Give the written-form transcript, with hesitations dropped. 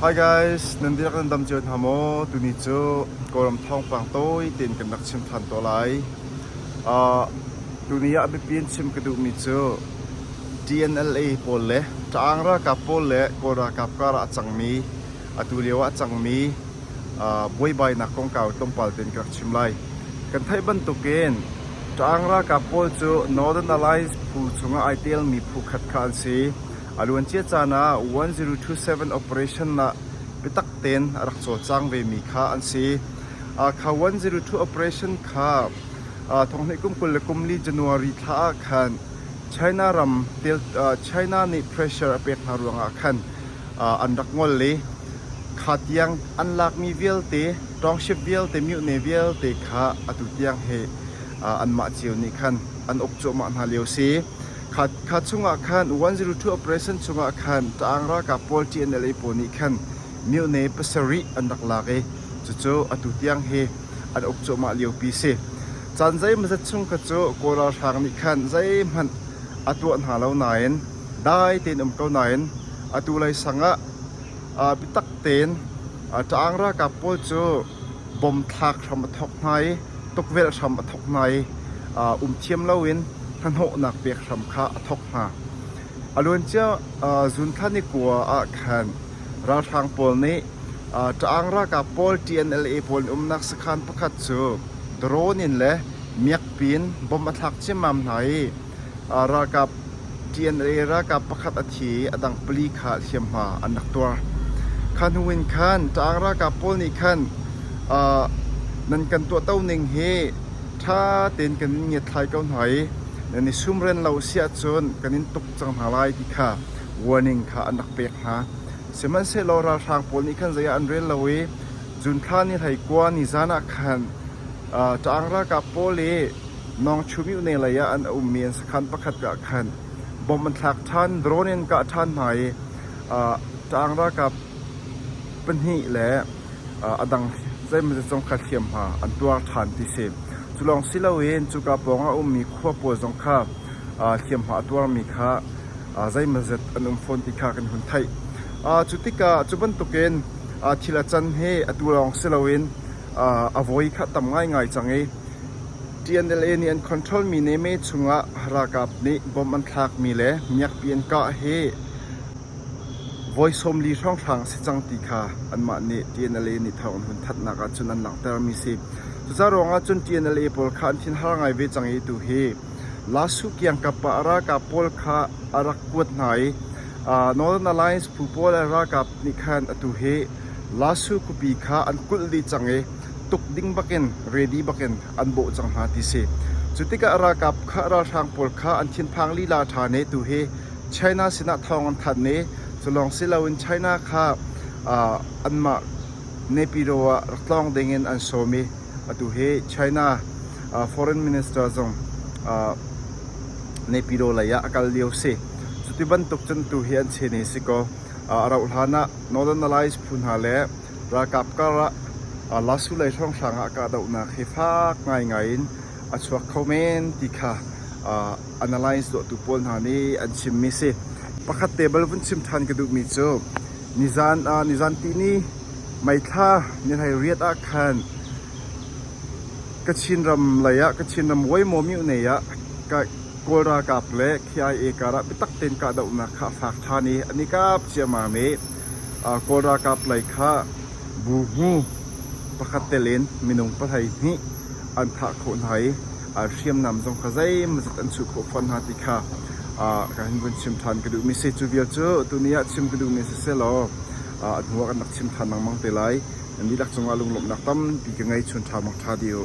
Hi guys, nan dihlak nan dam cio hna maw? Tuni cu Kawlram thawngpang tawi tein kan rak chim than to lai. Uh, tuni ah a biapi in chim ka duhmi cu TNLA pawl le Ṭaang ralkap pawl le Kawl ralkap karah a cangmi, atu lio ah a cangmi uh, buaibainak kongkau tlawmpal tein ka rak chim lai. Kan theih bantukin Ṭaang ralkap pawl cu Northern Alliance phu chungah ai telmi phu khat kha an si. A luancia caan ah 1027 operation ah biatak tein a rak cawlcang vemi kha an si. Kha 102 operation kha thonghnih kum 24 January thla ah khan China ram China nih pressure a pek hna ruangah khan an rak ngol i kha tiang an lakmi vialte township vialte myone vialte kha atu tiang hi anmah cio nih khan an uk cuahmah hna lio si. Kha, kha chungah khan 102 operation chungah khan Ta'ang ralkap pawl TNLA pawl nih khan myone pasarih an rak lak i cucu atu tiang hi an uk cuahmah liopi si. Caan zeimawzat chung kha cu Kawl ralhrang nih khan zeihmanh a tuah hna lo nain dai tein um ko nain atu lei sang ah biatak tein Ta'ang ralkap pawl cu bom thlak hram a thawk hna i tukvelh hram a thawk hna i um thiam loin hnahnawhnak pek hram kha a thawk hna. A luancia zunthla ni kua ah khan ralhrang pawl nih Ta'ang ralkap pawl TNLA pawl an umnak sakhan pakhat cu drone in le miakpi in bom a thlak ciammam hna i ralkap TNLA ralkap pakhat a thi i a dang pali kha hliamhma an rak tuar. Kha hnu in khan Ta'ang ralkap pawl nih khan nan kan tuahto ning hi ṭha tein kan in ngiatthlai ko hna i nan i sumren lo si ahcun kan in tuk cang hna lai ti kha warning kha an rak pek hna. Sihmanhsehlaw ralhrang pawl nih khan zei ah an rel lo i June thla ni hleikua nizan ah khan Ta'ang ralkap pawl i Nawngchu myone lei ah an ummi an sakhan pakhat ah khan bomb an thlak ṭhan, drone in kah ṭhan hna i Ta'ang ralkap pahnih le a dang zeimawzat zong kha hliamhma an tuar ṭhan ti si. Cu lawng si loin cuka pawng ah a ummi khua pawl zong kha hliamhma a tuarmi kha zeimawzat an um fawn ti kha kan hun theih. Cu tikah cu bantukin thil a can hi atu lawng si loin a voi kha tam ngaingai cang i TNLA nih an control mi neme chungah ralkap nih bomb an thlakmi le miakpi an kah hi voi 40 hrawnghrang a si cang ti kha anmah nih TNLA nih thawng an hun thanhnak ahcun an langhtermi si. Cucaah ruangah cun TNLA pawl kha an thinhar ngai ve cang i tu hi Lasu kiangkap ah ralkap pawl kha a rak kuat hna i Northern Alliance phu pawl ralkap nih khan atu hi Lasu khuapi kha an kulh dih cang i tuk ding bakin ready bakin an bawh cang hna ti si. Cu tikah ralkap kha ralhrang pawl kha an thinphang lila ṭhan i tu hi China sinah thawng an thanh i cu lawng si loin China kha anmah Naypyidaw ah rak tlawng dingin an sawm i atu hi China foreign minister zong Naypyidaw lei ah a kal lio si. Cuti bantuk cun tu hi an che ne si kaw a rauh hlan ah Northern Alliance phu hna le ralkap kar ah Lasu lei hrawnghrang ah kahdohnak hi fak ngaingai in a chuak kho men ti kha analyze tuahtu pawl hna nih an chimmi si. Pakhat te bal vun chim ṭhan ka duhmi cu nizan ah nizan tihni May thla ni 18 ah khan Kachin ram lei ah Kachin ram Waimo myone ah Kawl ralkap le KIA karah biatak tein kahdohnak kha a fak ṭhan i an i kap ciammam i Kawl ralkap lei kha bu hmu pakhat tel in minung 12 an thah khawh hna i hriamnam zong kha zeimawzat an chuh khawh fawn hna ti kha ka hin vun chim ṭhan ka duhmi si. Cu vial cu tuni ah chim ka duhmi sisehlaw a hnu ah kan rak chim ṭhan lengmang te lai. Nan dihlak cungah lunglawmhnak tampi ka ngei. Chun ṭha mang ṭha dih u.